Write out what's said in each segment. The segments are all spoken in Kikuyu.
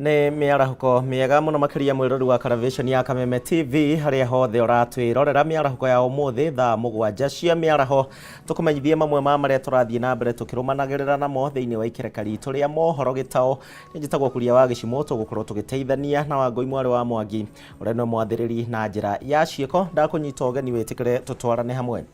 Nĩ mĩarahũko mĩega mũno makĩria mwĩrori wa Karavĩconi ya Kameme TV harĩa hothe ũratwĩrorera mĩarahũko ya ũmũthĩ thaa 7 cia mĩaraho. Tũkũmenyithie mamwe ma marĩa tũrathiĩ na mbere tũkĩrũmanagĩrĩra namo thĩinĩ wa ikereka ritũ rĩa mohoro gĩtaũ. Nĩ njĩtagwo Kuria wa Gĩcimũ, tũgũkorwo tũgĩteithania na Wangũi mwarĩ wa Mwangi ũrĩa nĩwe mwathĩrĩri na njĩra ya ciĩko. Ndakũnyita ũgeni wĩtĩkĩre tũtwarane hamwe.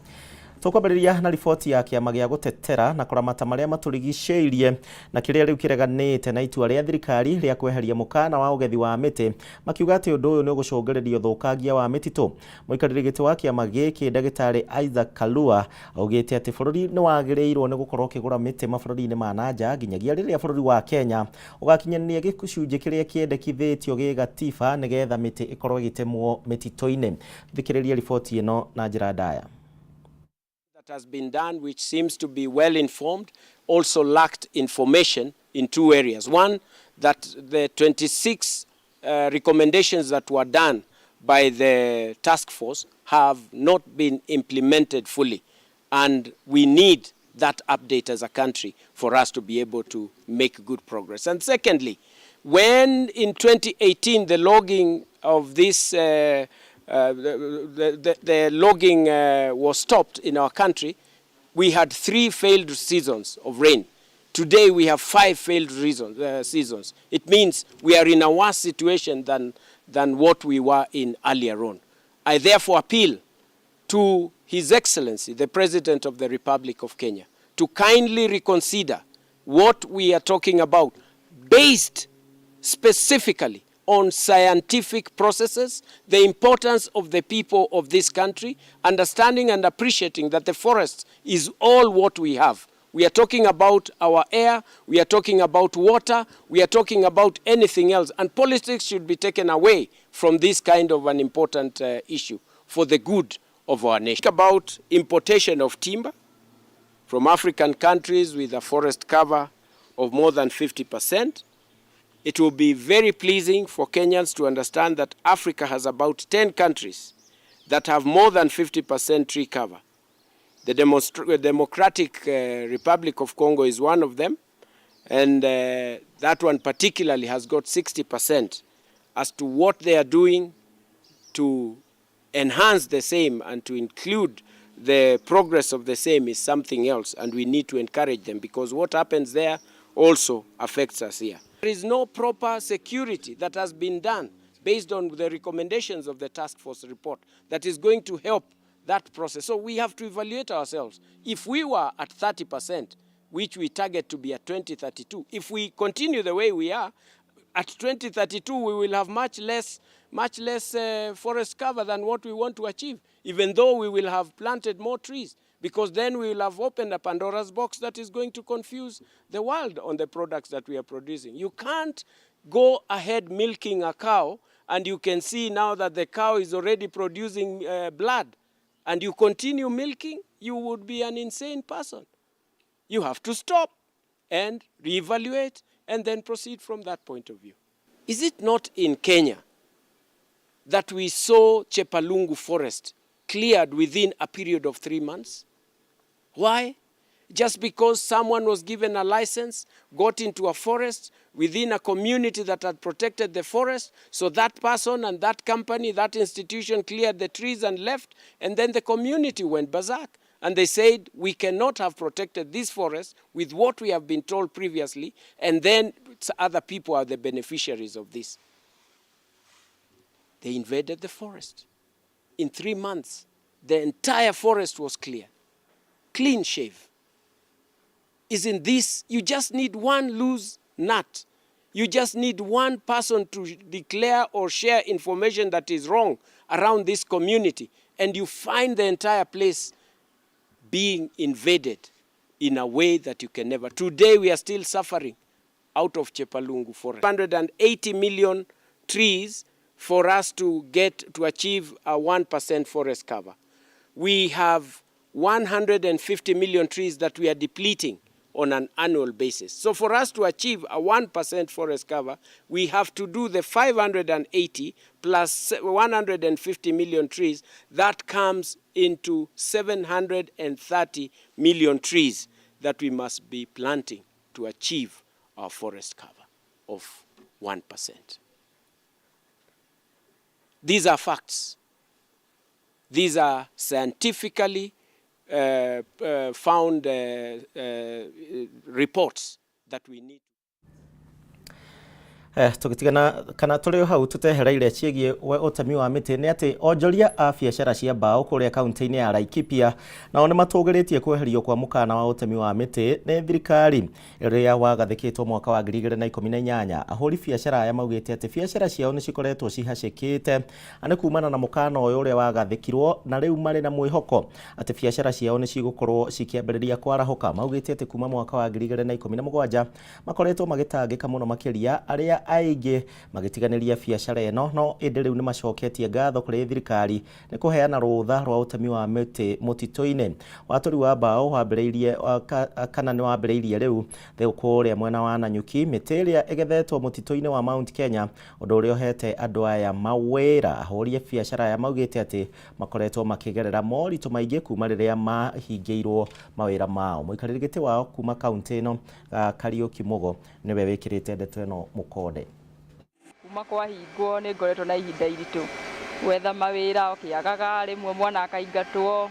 Tũkwambĩrĩria na riboti ya kĩama gĩa gũtetera na kũramata marĩa matũrigicĩirie na kĩrĩa rĩu kĩreganĩte na itua rĩa thirikari rĩa kweheria mũkana wa ũgethi wa mĩtĩ, makiuga atĩ ũndũ ũyũ nĩ ũgũcũngĩrĩria ũthũkangia wa mĩtitũ. Mũikarĩri gĩtĩ wa kĩama gĩkĩ Ndagĩtarĩ Isaac Kalua augĩte atĩ bũrũri nĩ wagĩrĩirwo nĩ gũkorwo ũkĩgũra mĩtĩ mabũrũri-inĩ ma nanja nginyagia rĩrĩa bũrũri wa Kenya ũgakinyanĩria gĩcunjĩ kĩrĩa kĩendekithĩtio gĩgatiba nĩgetha mĩtĩ ĩkorwo ĩgĩtemwo mĩtitũ-inĩ. Thikĩrĩria riboti ĩno na njĩra ndaya. That has been done, which seems to be well informed, also lacked information in two areas. One, that the 26 recommendations that were done by the task force have not been implemented fully. And we need that update as a country for us to be able to make good progress. And secondly, when in 2018 the logging of this, the logging was stopped in our country, we had 3 failed seasons of rain. Today we have 5 failed seasons. It means we are in a worse situation than what we were in earlier on. I therefore appeal to His Excellency, the President of the Republic of Kenya, to kindly reconsider what we are talking about based specifically on scientific processes, the importance of the people of this country, understanding and appreciating that the forest is all what we have. We are talking about our air, we are talking about water, we are talking about anything else, and politics should be taken away from this kind of an important issue for the good of our nation. About importation of timber from African countries with a forest cover of more than 50%. It will be very pleasing for Kenyans to understand that Africa has about 10 countries that have more than 50% tree cover. The Democratic Republic of Congo is one of them, and that one particularly has got 60%. As to what they are doing to enhance the same and to include the progress of the same is something else, and we need to encourage them because what happens there also affects us here. There is no proper security that has been done based on the recommendations of the task force report that is going to help that process. So we have to evaluate ourselves. If we were at 30%, which we target to be at 2032, if we continue the way we are, at 2032 we will have much less forest cover than what we want to achieve, even though we will have planted more trees, because then we will have opened a Pandora's box that is going to confuse the world on the products that we are producing. You can't go ahead milking a cow and you can see now that the cow is already producing blood, and you continue milking, you would be an insane person. You have to stop and reevaluate and then proceed from that point of view. Is it not in Kenya that we saw Chepalungu forest cleared within a period of 3 months? Why? Just because someone was given a license, got into a forest within a community that had protected the forest, so that person and that company, that institution cleared the trees and left, and then the community went berserk. And they said, we cannot have protected this forest with what we have been told previously, and then other people are the beneficiaries of this. They invaded the forest. In 3 months, the entire forest was cleared. Clean shave. Isn't this, you just need one loose nut. You just need one person to declare or share information that is wrong around this community, and you find the entire place being invaded in a way that you can never. Today we are still suffering out of Chepalungu forest. 180 million trees for us to get to achieve a 1% forest cover. We have 150 million trees that we are depleting on an annual basis. So for us to achieve a 1% forest cover, we have to do the 580 plus 150 million trees. That comes into 730 million trees that we must be planting to achieve our forest cover of 1%. These are facts. These are scientifically found reports that we need. Tũgĩtigana kana tũrĩ o hau tũtehereire ciĩgiĩ ũtemi wa mĩtĩ nĩ atĩ onjoria a biacara cia mbaũ kũrĩa kaunti-inĩ ya Laikipia nao nĩ matũgĩrĩtie kweherio kwa mũkana wa ũtemi wa mĩtĩ nĩ thirikari ĩrĩa wagathĩkĩtwo mwaka wa 2018. Ahũri biacara aya maugĩte atĩ biacara ciao nĩ cikoretwo cihacĩkĩte nĩ kumana na mũkana ũyũ ũrĩa wagathĩkirwo, na rĩu marĩ na mwĩhoko atĩ biacara ciao nĩ cigũkorwo cikĩambĩrĩria kwarahũka. Maugĩte atĩ kuma mwaka wa 2017 makoretwo magĩtangĩka mũno makĩria, arĩa aingĩ magĩtiganĩria biacara ĩno, no ĩndĩ rĩu nĩ macoketie ngatho kũrĩ thirikari nĩ kũheana rũtha rwa ũtemi wa mĩtĩ mũtitũ-inĩ. Watũri wa mbaũ wambĩrĩirie kana nĩ wambĩrĩirie rĩu kũrĩa mwena wa Nanyuki, mĩtĩ ĩrĩa ĩgethetwo mũtitũ-inĩ wa Mount Kenya, ũndũ ũrĩa ũhete andũ aya mawĩra. Ahũri a biacara aya maugĩte atĩ makoretwo makĩgerera moritũ maingĩ kuma rĩrĩa mahingĩirwo mawĩra mao. Mũikarĩri gĩtĩ wao kuma kaunti ĩno Kariũki Mũgo nĩwe wĩkĩrĩte ndeto ĩno mũkonde. Kuma kwahingwo nĩ ngoretwo na ihinda iritũ gwetha mawĩra, ũkĩagaga rĩmwe mwana akaingatwo,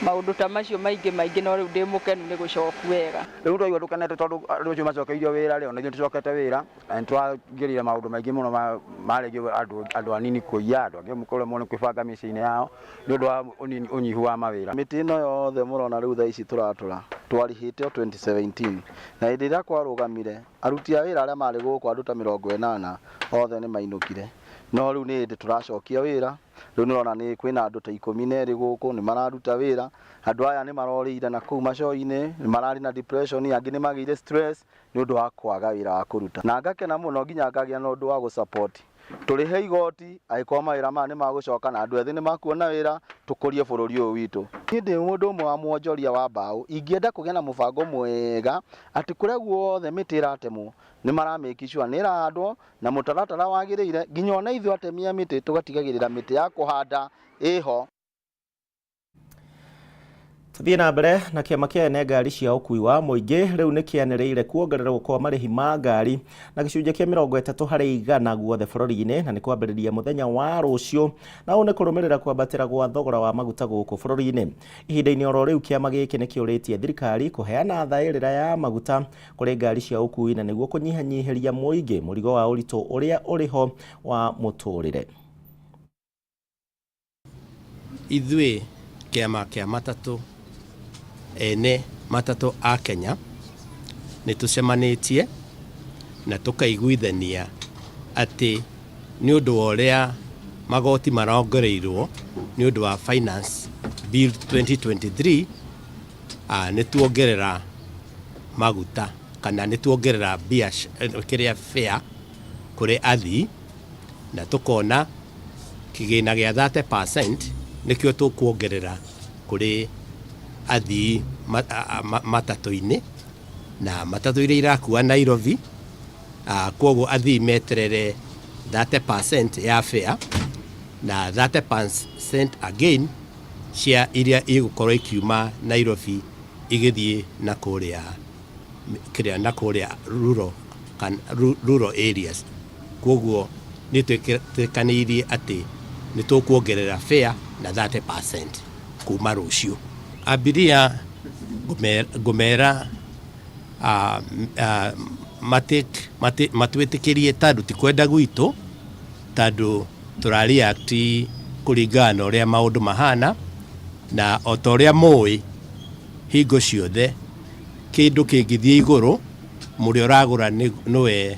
maũndũ ta macio maingĩ maingĩ, no rĩu ndĩ mũkenu nĩ gũcoku wega. Rĩu twaigua tũkenete tondũ andũ acio macokeirio wĩra rĩ, ona ithuĩ tũcokete wĩra na nĩtwagĩrĩire maũndũ maingĩ mũno marĩngĩ andũ anini kũiya, andũ angĩ kũremwo nĩ kwĩbanga mĩciĩ-inĩ yao nĩ ũndũ wa ũnyihu wa mawĩra. Mĩtĩ ĩno yothe mũrona rĩu thaa ici tũratũra twarĩhĩte o 2017, na hĩndĩ ĩrĩa kwarũgamire aruti a wĩra arĩa marĩ gũkũ andũ ta 80 othe nĩ mainũkire, no rĩu nĩ hĩndĩ tũracokia wĩra. Rĩu nĩũrona nĩ kwĩna andũ ta 12 gũkũ nĩ mararuta wĩra. Andũ aya nĩ marorĩire na kũu maco-inĩ, nĩ mararĩ na depression, angĩ nĩ magĩire stress nĩ ũndũ wa kwaga wĩra wa kũruta, na ngakena mũno nginya ngagĩa na ũndũ wa gũsupport tũrĩhe igoti angĩkorwo mawĩra maya nĩ magũcoka na andũ ethĩ nĩ makuona wĩra, tũkũrie bũrũri ũyũ witũ. Niĩ ndĩ mũndũ ũmwe wa mwonjoria wa mbaũ, ingĩenda kũgĩa na mũbango mwega atĩ kũrĩa guothe mĩtĩ ĩratemwo nĩ maramake sure nĩ ĩrahandwo na mũtaratara wagĩrĩire, nginya ona ithuĩ atemi a mĩtĩ tũgatigagĩrĩra mĩtĩ ya kũhanda ĩho. Tuthiĩ na mbere na kĩama kĩa ene ngari cia ũkui wa mũingĩ rĩu nĩ kĩanĩrĩire kuongererwo kwa marĩhi ma ngari na gĩcunjĩ kĩa 30% guothe bũrũri-inĩ, na nĩ kwambĩrĩria mũthenya wa rũciũ, na ũũ nĩ kũrũmĩrĩra kwambatĩra gwa thogora wa maguta gũkũ bũrũri-inĩ. Ihinda-inĩ oro rĩu kĩama gĩkĩ nĩ kĩũrĩtie thirikari kũheana thaĩrĩra ya maguta kũrĩ ngari cia ũkui na nĩguo kũnyihanyihĩria mũingĩ mũrigo wa ũritũ ũrĩa ũrĩho wa mũtũrĩre. Ithuĩ kĩama kĩa matatũ ene matatũ a Kenya nĩ tũcemanĩtie na tũkaiguithania atĩ nĩ ũndũ wa ũrĩa magoti marongoreirwo nĩ ũndũ wa Finance Bill 2023, nĩ tuongerera maguta kana nĩ tuongerera mbia kĩrĩa fare kũrĩ athii, na tũkona kĩgĩna gĩa 30% nĩkĩo tũkuongerera kũrĩ athii matatũ-inĩ, na matatũ iria irakua Nairobi. Koguo athii meterere 30% ya fare na 30% again cia iria igũkorwo ikiuma Nairobi igĩthiĩ na kũrĩa kĩrĩa na kũrĩa rural, kana rural areas. Koguo nĩ twĩtĩkanĩirie atĩ nĩ tũkuongerera fare na 30% kuma rũciũ. Abiria ngũmera matwĩtĩkĩrie tondũ ti kwenda gwitũ, tondũ tũra react kũringana na ũrĩa maũndũ mahana, na o ta ũrĩa mũĩ hingo ciothe kĩndũ kĩngĩthiĩ igũrũ mũrĩa ũragũra nĩwe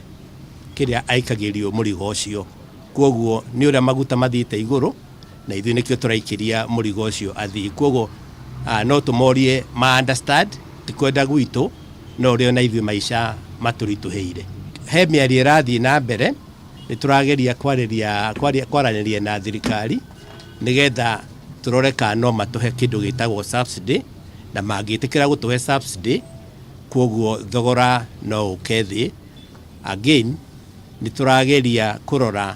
kĩrĩa aikagĩrio mũrigo ũcio. Koguo nĩ ũrĩa maguta mathiĩte igũrũ na ithuĩ nĩkĩo tũraikĩria mũrigo ũcio athii. Koguo no tũmorie ma understand ti kwenda gwitũ, no ũrĩa ona ithuĩ maica matũritũhĩire. He mĩario ĩrathiĩ na mbere, nĩ tũrageria kwaranĩria na thirikari nĩgetha tũrore kana no matũhe kĩndũ gĩtagwo subsidy, na mangĩtĩkĩra gũtũhe subsidy koguo thogora no ũke thĩ. Again nĩ tũrageria kũrora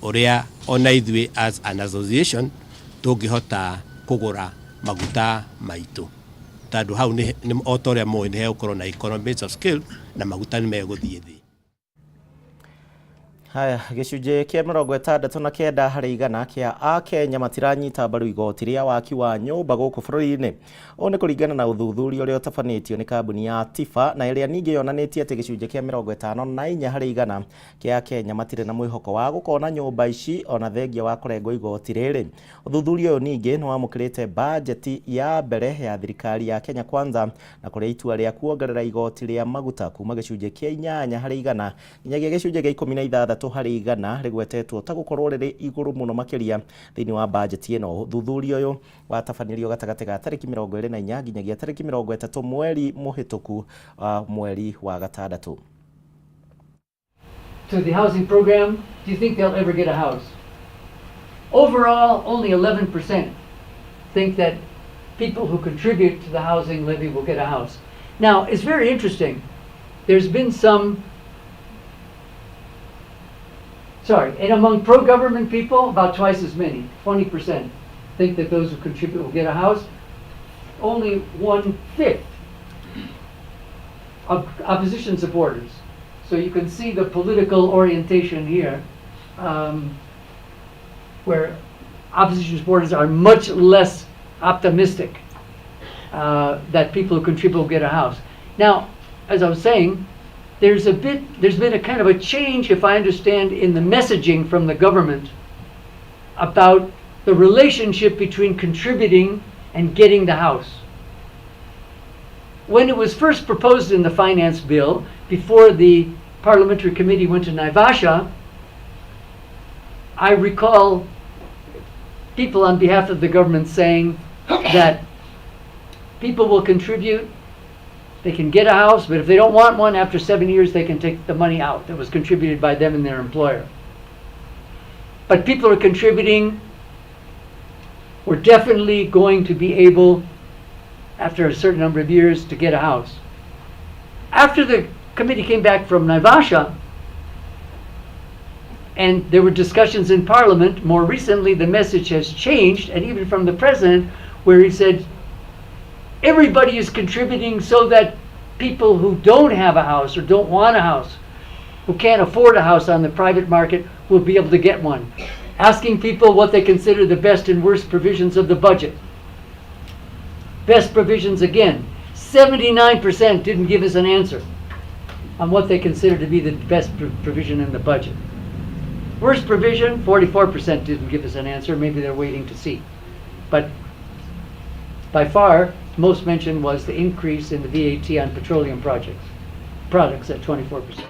ũrĩa ona ithuĩ as an association tũngĩhota kũgũra maguta maitũ, tondũ hau nĩ o ta ũrĩa mũĩ nĩ hegũkorwo na economies of scale na maguta nĩ megũthiĩ thĩ. Haya, gĩcunjĩ kĩa 69 harĩ igana kĩa Akenya matiranyita mbaru igoti rĩa waki wa nyũmba gũkũ bũrũri-inĩ. Ũũ nĩ kũringana na ũthuthuria ũrĩa ũtabanĩtio nĩ kambuni ya TIFA na ĩrĩa ningĩ yonanĩtie atĩ gĩcunjĩ kĩa 54 harĩ igana kĩa Akenya matirĩ na mwĩhoko wa gũkona nyũmba ici ona thengia wa kũrengwo igoti rĩrĩ. Ũthuthuria ũyũ ningĩ nĩ wamũkĩrĩte bajeti ya mbere ya thirikari ya Kenya Kwanza na kũrĩa itua rĩa kuongerera igoti rĩa maguta kuma gĩcunjĩ kĩa 8 harĩ igana nginyagia gĩcunjĩ kĩa 16 harĩ igana rĩgwetetwo ta gũkorwo rĩrĩ igũrũ mũno makĩria thĩinĩ wa bajeti ĩno. Ũthuthuria ũyũ watabanĩrio gatagatĩ ga tarĩki 24 nginyagia tarĩki 30 mweri mũhĩtũku mweri wa gatandatũ. To the housing program, do you think they'll ever get a house? Overall, only 11% think that people who contribute to the housing levy will get a house. Now, it's very interesting. There's been some, and among pro-government people, about twice as many, 20%, think that those who contribute will get a house. Only 1/5 of opposition supporters. So you can see the political orientation here, where opposition supporters are much less optimistic that people who contribute will get a house. Now, as I was saying, there's been a kind of a change, if I understand, in the messaging from the government about the relationship between contributing and getting the house. When it was first proposed in the finance bill, before the parliamentary committee went to Naivasha, I recall people on behalf of the government saying that people will contribute, they can get a house, but if they don't want one, after 7 years they can take the money out that was contributed by them and their employer. But people are contributing. We're definitely going to be able, after a certain number of years, to get a house. After the committee came back from Naivasha, and there were discussions in Parliament, more recently the message has changed, and even from the president, where he said, everybody is contributing so that people who don't have a house or don't want a house, who can't afford a house on the private market, will be able to get one. Asking people what they consider the best and worst provisions of the budget. Best provisions again, 79% didn't give us an answer on what they consider to be the best provision in the budget. Worst provision, 44% didn't give us an answer. Maybe they're waiting to see. But by far, most mentioned was the increase in the VAT on petroleum products at 24%.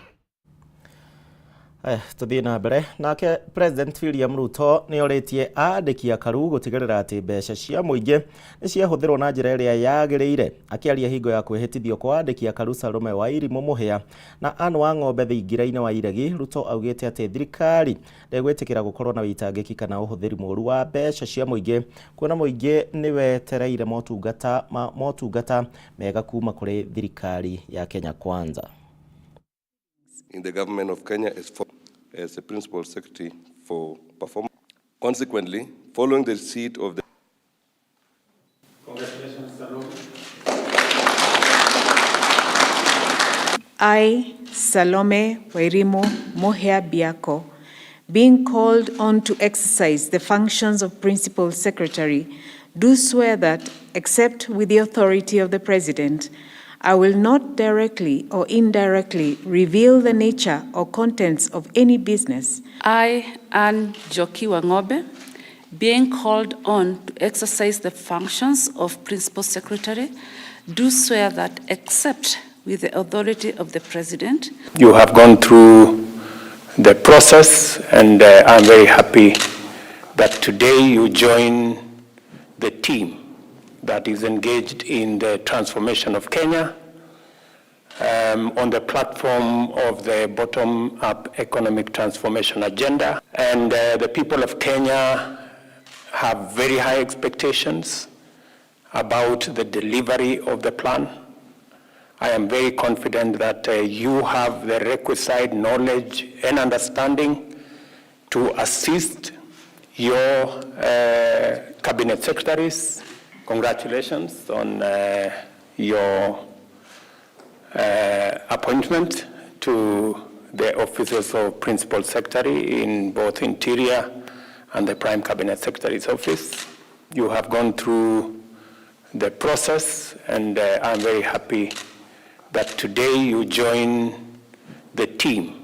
Tuthiĩ na mbere nake President William Ruto nĩ orĩtie andĩki akaru gũtigĩrĩra atĩ mbeca cia mũingĩ nĩ ciahũthĩrwo na njĩra ĩrĩa yagĩrĩire. Akĩaria hingo ya kwĩhĩtithio kwa andĩki akaru Salome Wairimu Mũhĩa na Anne Wang'ombe thingira-inĩ wa Iregi, Ruto augĩte atĩ thirikari ndĩgwĩtĩkĩra gũkorwo na wĩitangĩki kana ũhũthĩri mũũru wa mbeca cia mũingĩ, kuona mũingĩ nĩ wetereire motungata mega kuma kũrĩ thirikari ya Kenya Kwanza. In the government of Kenya as the principal secretary for performance. Consequently, following the receipt of the Congratulations, Salome. I, Salome Wairimu Muhia Biako, being called on to exercise the functions of Principal Secretary, do swear that, except with the authority of the President, I will not directly or indirectly reveal the nature or contents of any business. I, Anne Njoki Wang'ombe, being called on to exercise the functions of Principal Secretary, do swear that, except with the authority of the President. You have gone through the process, and I'm very happy that today you join the team that is engaged in the transformation of Kenya on the platform of the bottom-up economic transformation agenda. And the people of Kenya have very high expectations about the delivery of the plan. I am very confident that you have the requisite knowledge and understanding to assist your cabinet secretaries. Congratulations on your appointment to the offices of Principal Secretary in both Interior and the Prime Cabinet Secretary's office. You have gone through the process, and I'm very happy that today you join the team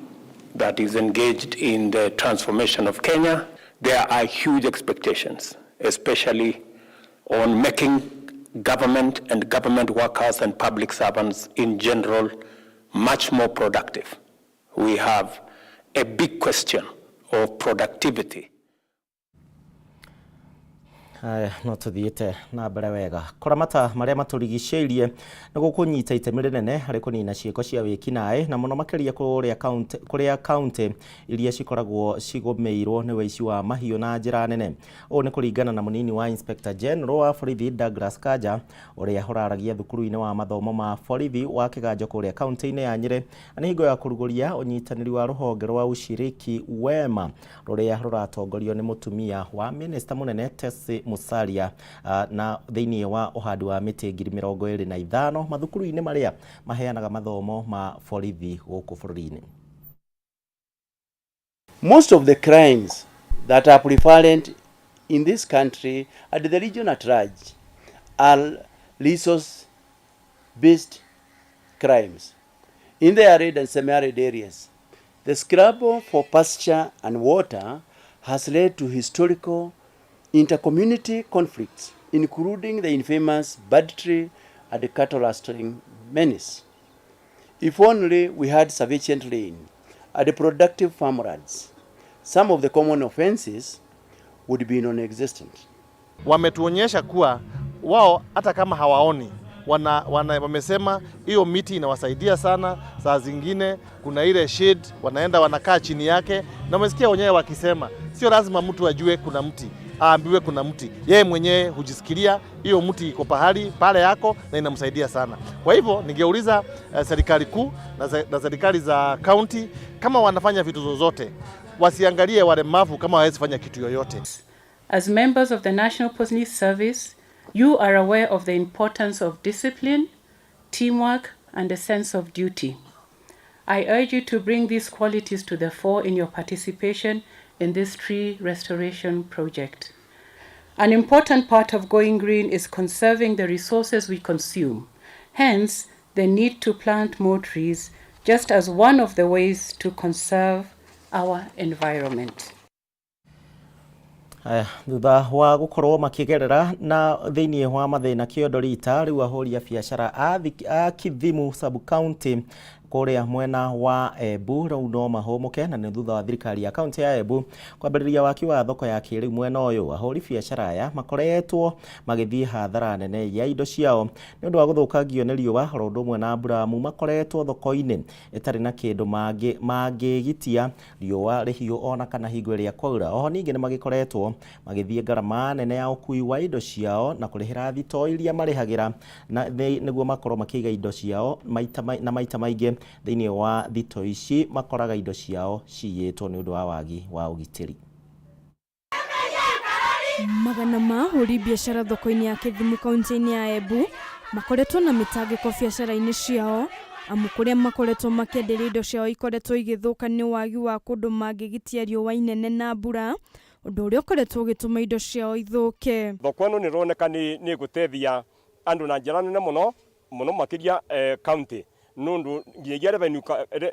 that is engaged in the transformation of Kenya. There are huge expectations, especially on making government and government workers and public servants in general much more productive. We have a big question of productivity. Haya, no tuthiĩte na mbere wega. Kũramata marĩa matũrigicĩirie nĩ gũkũnyita itemi rĩnene harĩ kũnina ciĩko cia wĩkinaĩ, na mũno makĩria kũrĩa kaunti iria cikoragwo cigũmĩirwo nĩ wĩici wa mahiũ na njĩra nene. Ũũ nĩ kũringana na mũnini wa Inspector General wa borithi Douglas Kanja, ũrĩa ũraragia thukuru-inĩ wa mathomo ma borithi wa Kĩganjo kũrĩa kaunti-inĩ ya Nyĩrĩ, na nĩ hingo ya kũrugũria ũnyitanĩri wa rũhonge rwa Ushiriki Wema rũrĩa rũratongorio nĩ mũtumia wa minista mũnene Tessie Musalia, na thĩinĩ wa ũhandi wa mĩtĩ 25,000 mathukuru-inĩ marĩa maheanaga mathomo ma borithi gũkũ bũrũri-inĩ. Most of the crimes that are prevalent in this country and the region at large are resource-based crimes. In the arid and semi-arid areas, the scramble for pasture and water has led to historical intercommunity conflicts, including the infamous banditry and the cattle rustling menace. If only we had sufficient rain and productive farmlands, some of the common offenses would be non-existent. Wametuonyesha kuwa wao hata kama hawaoni wamesema hiyo miti inawasaidia sana. Saa zingine kuna ile shade wanaenda wanakaa chini yake, na umesikia wenyewe wakisema sio lazima mtu ajue kuna mti, aambiwe kuna mti, yeye mwenyewe hujisikilia hiyo mti iko pahali pale yako na inamsaidia sana. Kwa hivyo ningeuliza serikali kuu na serikali za county kama wanafanya vitu zozote wasiangalie walemavu kama hawezi fanya kitu yoyote. As members of the National Police Service, you are aware of the importance of discipline, teamwork, and a sense of duty. I urge you to bring these qualities to the fore in your participation in this tree restoration project. An important part of going green is conserving the resources we consume. Hence, the need to plant more trees, just as one of the ways to conserve our environment. Haya, thutha wa gukorwo makigerera na thiini wa mathina kiondo rita riu, ahũri a biacara a Kithimu sub county kũrĩa mwena wa Embu rĩu no mahũmũke, na nĩ thutha wa thirikari ya kaunti ya Embu kwambĩrĩria waki wa thoko ya kĩrĩu mwena ũyũ. Ahũri biacara aya makoretwo magĩthiĩ hathara nene ya indo ciao nĩ ũndũ wa gũthũkangio nĩ riũa oro ũndũ ũmwe na mbura, amu makoretwo thoko-inĩ ĩtarĩ na kĩndũ mangĩgitia riũa rĩhiũ ona kana hingo ĩrĩa kwaura. Oho ningĩ nĩ magĩkoretwo magĩthiĩ ngarama nene ya ũkui wa indo ciao na kũrĩhĩra thitoo iria marĩhagĩra na nĩguo makorwo makĩiga indo ciao na maita maingĩ thĩinĩ wa thitoo ici makoraga indo ciao ciyĩtwo nĩ ũndũ wa wagi wa ũgitĩri. Magana ma ahũri biacara thoko-inĩ ya Kĩthimu kaunti-inĩ ya Embu makoretwo na mĩtangĩko biacara-inĩ ciao, amu kũrĩa makoretwo makĩenderia indo ciao ikoretwo igĩthũka nĩ wagi wa kũndũ mangĩgitia riũa inene na mbura, ũndũ ũrĩa ũkoretwo ũgĩtũma indo ciao ithũke. Thoko ĩno nĩ ĩroneka nĩ ĩgũteithia andũ na njĩra nene mũno mũno makĩria county, nũndũ nginyagia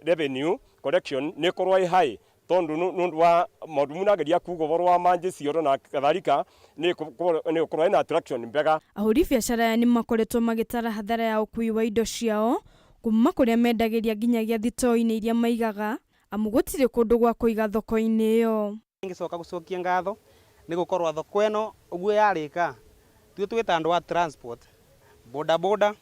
revenue collection nĩ ĩkorwo ĩ high, tondu nũndũ wa maũndũ mau nageria kuga ũhoro wa manji cioro na kadhalika, nĩ ĩgũkorwo ĩna attraction mbega. Ahũri biacara aya nĩ makoretwo magĩtara hathara ya ũkui wa indo ciao kuma kũrĩa mendagĩria nginyagia thitoo-inĩ iria maigaga, amu gũtirĩ kũndũ gwa kũiga thoko-inĩ ĩyo. Ngĩcoka gũcokia ngatho nĩ gũkorwo thoko ĩno ũguo yarĩka, tuĩ twĩta andũ a transport, boda boda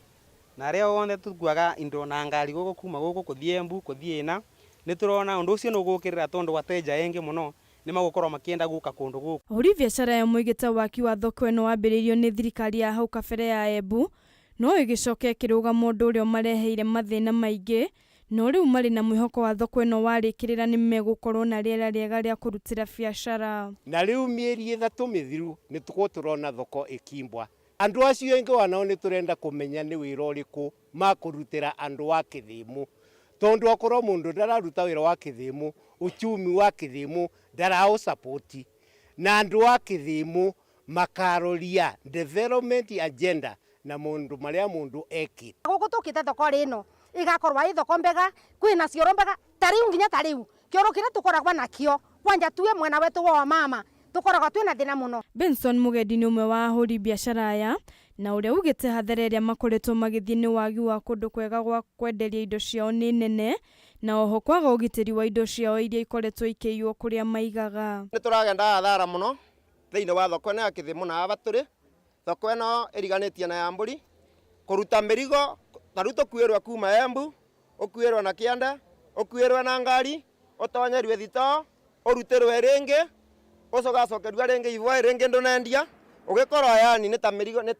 na arĩa othe tũkuaga indo na ngari gũkũ kuma gũkũ kũthiĩ Embu kũthiĩ ĩna, nĩ tũrona ũndũ ũcio nĩ ũgũkĩrĩra tondũ wateja aingĩ mũno nĩ magũkorwo makĩenda gũka kũndũ gũkũ. Ahũri biacara aya moigĩte waki wa thoko ĩno wambĩrĩirio nĩ thirikari ya hau kabere ya Embu, no ĩgĩcoka ĩkĩrũgama, ũndũ ũrĩa ũmareheire mathĩna maingĩ, no rĩu marĩ na mwĩhoko wa thoko ĩno warĩkĩrĩra nĩ megũkorwo na rĩera rĩega rĩa kũrutĩra biacara. Na rĩu mĩeri 3 mĩthiru nĩ tũkorwo tũrona thoko ĩkimbwa. Andũ acio aingĩ wanao nĩ tũrenda kũmenya nĩ wĩra ũrĩkũ makũrutĩra andũ a Kĩthimu, Tondu akorwo mundu ndararuta wira wa kithimu, uchumi wa kithimu ndarausapoti, na andu a kithimu makaroria development agenda na mundu maria mundu ekite. Guku tukite thoko rino igakorwa i thoko mbega, kwina cioro mbega tariu nginya tariu kioro kiria tukoragwa nakio kwanja tuwe mwena wetu wa mama tukoragwa twina thina muno. Benson Mugendi nĩ ũmwe wa ahũri biacara aya na ũrĩa ugĩte hathara ĩrĩa makoretwo magĩthiĩ nĩ wagi wa kũndũ kwega gwa kwenderia indo ciao nĩ nene, na oho kwaga ũgitĩri wa indo ciao iria ikoretwo ikĩiywo kũrĩa maigaga. Nĩ tũragenda hathara mũno thĩinĩ wa thoko ĩno ya Kĩthĩmũ na aba tũrĩ thoko ĩno ĩriganĩtie na ya mbũri kũruta mĩrigo ta rĩu tũkuĩrwo kuma Embu, ũkuĩrwo na kĩanda, ũkuĩrwo na ngari, ũtonyerwe thitoo, ũrutĩrwe rĩngĩ, ũcogacokerua rĩngĩ ivoĩ rĩngĩ ndũnendia, ũgĩkorwo yani nĩ ta mĩrigo nĩ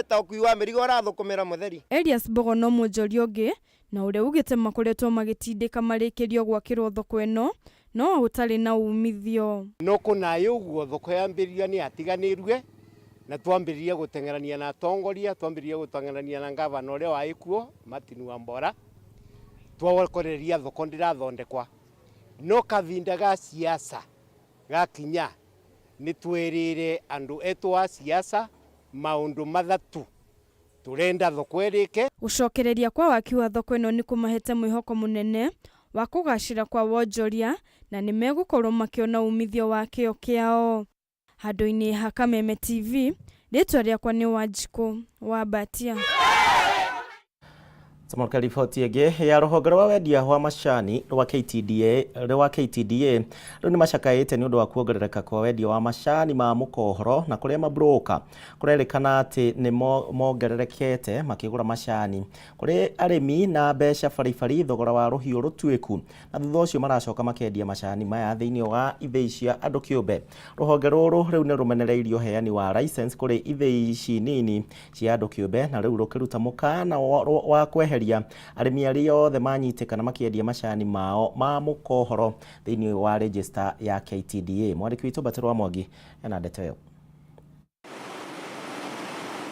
ta ũkui wa mĩrigo ũrathũkũmĩra mũtheri. Elias Mbogo no mwonjoria ũngĩ na ũrĩa ugĩte makoretwo magĩtindĩka marĩkĩrio gwakĩrwo thoko ĩno no gũtarĩ na umithio. No kũnaĩ ũguo thoko yambĩrĩria nĩ yatiganĩirwe na twambĩrĩria gũteng'erania na atongoria, twambĩrĩria gũteng'erania na ngavana ũrĩa warĩ kuo Martin Wambora, twakoreria thoko ndĩrathondekwa. No kavinda ga siasa gakinya nĩ twĩrĩre andũ etũ a siasa maũndũ mathatu turenda thoko ĩrĩke. Gũcokereria kwa waki wa thoko ĩno nĩ kũmahete mwĩhoko mũnene wa kũgacĩra kwa wonjoria na nĩ megũkorwo makĩona umithio wa kĩo kĩao. Handũ-inĩ ha Kameme TV, rĩtwa rĩakwa nĩ Wanjikũ wa Mbatia. Tũmoke riboti ĩngĩ ya rũhonge rwa wendia wa macani rwa KTDA rĩu nĩ macakaĩte nĩ ũndũ wa kuongerereka kwa wendia wa macani ma mũkohoro na kũrĩa mabroka kũrerĩkana atĩ nĩ mongererekete makĩgũra macani kũrĩ arĩmi na mbeca baribari thogora wa rũhiũ rũtuĩku, na thutha ũcio maracoka makendia macani maya thĩinĩ wa ithĩi cia andũ kĩũmbe. Rũhonge rũrũ rĩu nĩ rũmenereirie ũheani wa license kũrĩ ithĩi ici nini cia andũ kĩũmbe na rĩu rũkĩruta mũkana wa kweheria arĩmi arĩa othe manyitĩkana makĩendia macani mao ma mũkohoro thĩinĩ wa register ya KTDA. Mwandĩki witũ Mbatĩrũ wa Mwangi ena ndeto ĩyo.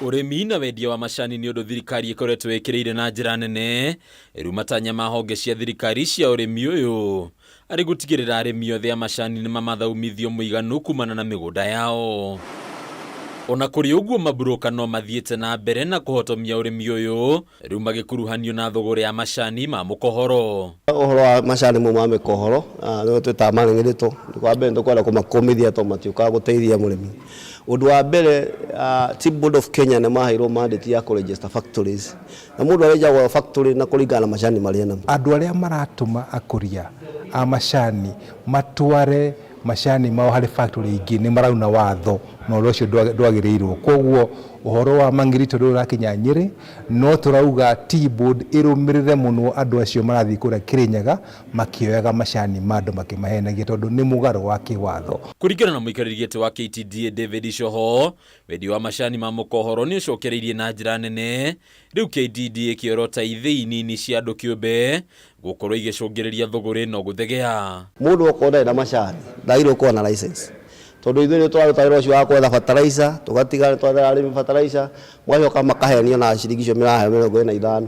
Ũrĩmi na wendia wa macani nĩ ũndũ thirikari ĩkoretwo ĩkĩrĩire na njĩra nene rĩu matanya ma honge cia thirikari cia ũrĩmi ũyũ arĩ gũtigĩrĩra arĩmi othe a macani nĩ mamatha umithio mũiganu kumana na mĩgũnda yao. Ona kũrĩ ũguo maburoka no mathiĩte na mbere na kũhotomia ũrĩmi ũyũ rĩu magĩkuruhanio na thogora ya macani ma mũkohoro. Ũhoro wa macani mau ma mĩkohoro nĩguo twĩtaga mareng'ĩrĩtwo, wa mbere nĩtũkwenda kũmakũmithia tondũ matiũkaga gũteithia mũrĩmi. Ũndũ wa mbere, Tea Board of Kenya nĩ maheirwo mandate ya kũ-register factories, na mũndũ arĩnjagwo factory na kũringana na macani marĩa enamo. Andũ arĩa maratũma akũria a macani matware macani mao harĩ factory ingĩ nĩ marauna watho na ũndũ ũcio ndwagĩrĩirwo. Koguo ũhoro wa mang'irito rĩu ũrakinya Nyĩrĩ, no tũrauga Tea Board ĩrũmĩrĩre mũno andũ acio marathiĩ kũrĩa Kĩrĩnyaga makĩoyaga macani ma andũ makĩmahenagia tondũ nĩ mũgarũ wa kĩwatho. Kũringana na mũikarĩri gĩtĩ wa KTDA David Icoho, wendia wa macani ma mũkohoro nĩ ũcokereirie na njĩra nene rĩu KTDA ĩkĩorota ithĩi nini cia andũ kĩũmbe gũkorwo igĩcũngĩrĩria thũgũrĩ ĩno gũthegea. Mũndũ okorwo ndarĩ na macani ndagĩrĩirwo gũkorwo na license, tondũ ithuĩ nĩ tũraruta wĩra ũcio wa gwetha fertilizer, tũgatiga twethera arĩmi fertilizer, magacoka makahenio na ciringi icio mĩraheo 25,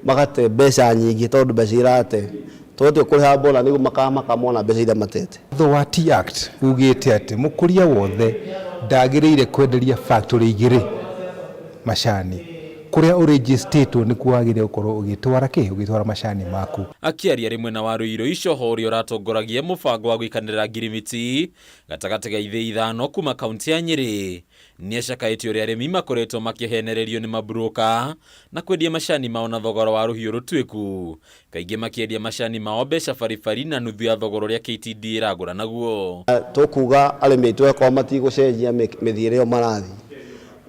magate mbeca nyingĩ tondũ mbeca irate tondũ kũrĩha mbona nĩguo makamona mbeca iria matete. Watho wa Tea Act ugĩte atĩ mũkũria wothe ndagĩrĩire kwenderia factory igĩrĩ macani kũrĩa ũrĩnjĩstĩtwo nĩkuo wagĩrĩire gũkorwo ũgĩtwara kĩ ũgĩtwara macani maku. Akĩaria rĩmwe na Waruiru Icoho ũrĩa ũratongoragia mũbango wa gwĩkanĩra ngirimiti gatagatĩ ga ithĩi ithano kuma kaunti ya Nyĩrĩ nĩacakaĩte ũrĩa arĩmi makoretwo makĩhenererio nĩ maburoka na kwendia macani mao na thogora wa rũhiũ rũtuĩku, kaingĩ makĩendia macani mao mbeca baribari na nuthu ya thogora ũrĩa KTDA ĩragũra naguo. Tũkuga arĩmi aitũ akorwo matigũcenjia mĩthiĩre ĩyo marathiĩ,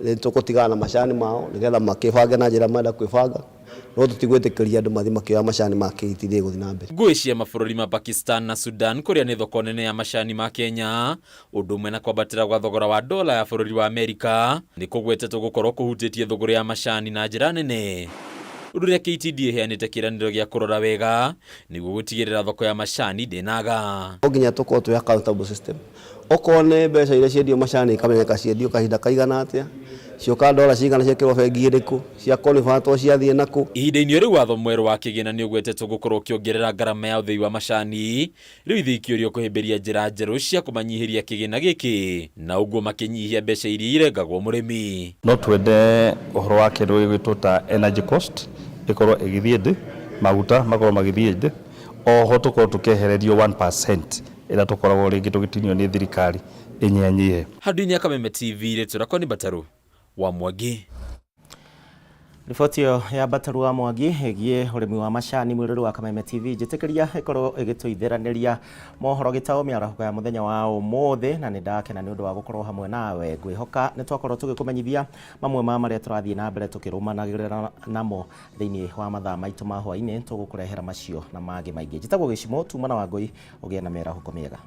nĩ tũgũtigana na macani mao nĩgetha makĩbange na njĩra marenda kwĩbanga, no tũtigwĩtĩkĩria andũ mathiĩ makĩoya macani ma KTDA gũthiĩ na mbere. Ngũĩ cia mabũrũri ma Pakistan na Sudan kũrĩa nĩ thoko nene ya macani ma Kenya, ũndũ ũmwe na kwambatĩra gwa thogora wa dola ya bũrũri wa Amerika nĩ kũgwetetwo gũkorwo kũhutĩtie thũgũrĩ ya macani na njĩra nene. Ũndũ ũrĩa KTDA ĩheanĩte kĩĩranĩro gĩa kũrora wega nĩguo gũtigĩrĩra thoko ya macani ndĩnaga. No nginya tũkorwo twĩ accountable system. Okorwo nĩ mbeca iria ciendio macani ikamenyeka ciendio kahinda kaigana atĩa, Cioka ndora cigana ciekĩrwo bengi ĩrĩkũ, cia convertwo ciathiĩ nakũ. Ihinda-inĩ o rĩu watho mwerũ wa kĩgĩna nĩ ũgwetetwo gũkorwo ũkĩongerera ngarama ya ũthĩi wa macani, rĩu ithĩi ikĩũrio kũhĩmbĩria njĩra njerũ cia kũmanyihĩria kĩgĩna gĩkĩ na ũguo makĩnyihia mbeca iria irengagwo mũrĩmi. No twende ũhoro wa kĩndũ gĩgwĩtwo ta energy cost ĩkorwo ĩgĩthiĩ thĩ, maguta makorwo magĩthiĩ thĩ, oho tũkorwo tũkĩehererio 1% ĩrĩa tũkoragwo rĩngĩ tũgĩtinio nĩ thirikari ĩnyihanyihe. Handũ-inĩ ya Kameme TV, rĩtwa rĩakwa nĩ Mbatarũ wa Mwangi. Riboti ĩyo ya Mbataru wa Mwangi ĩgiĩ ũrĩmi wa macani mwĩrori wa Kameme TV njĩtĩkĩria ĩkorwo ĩgĩtũithĩranĩria mohoro gĩtaũ mĩarahũko ya mũthenya wa ũmũthĩ, na nĩ ndakena nĩ ũndũ wa gũkorwo hamwe nawe. Ngwĩhoka nĩ twakorwo tũgĩkũmenyithia mamwe ma marĩa tũrathiĩ na mbere tũkĩrũmanagĩrĩra namo thĩinĩ wa mathaa maitũ ma hwainĩ. Tũgũkũrehera macio na mangĩ maingĩ. Njĩtagwo Gĩcimũ, tuma na Wangũi, ũgĩe na mĩarahũko mĩega.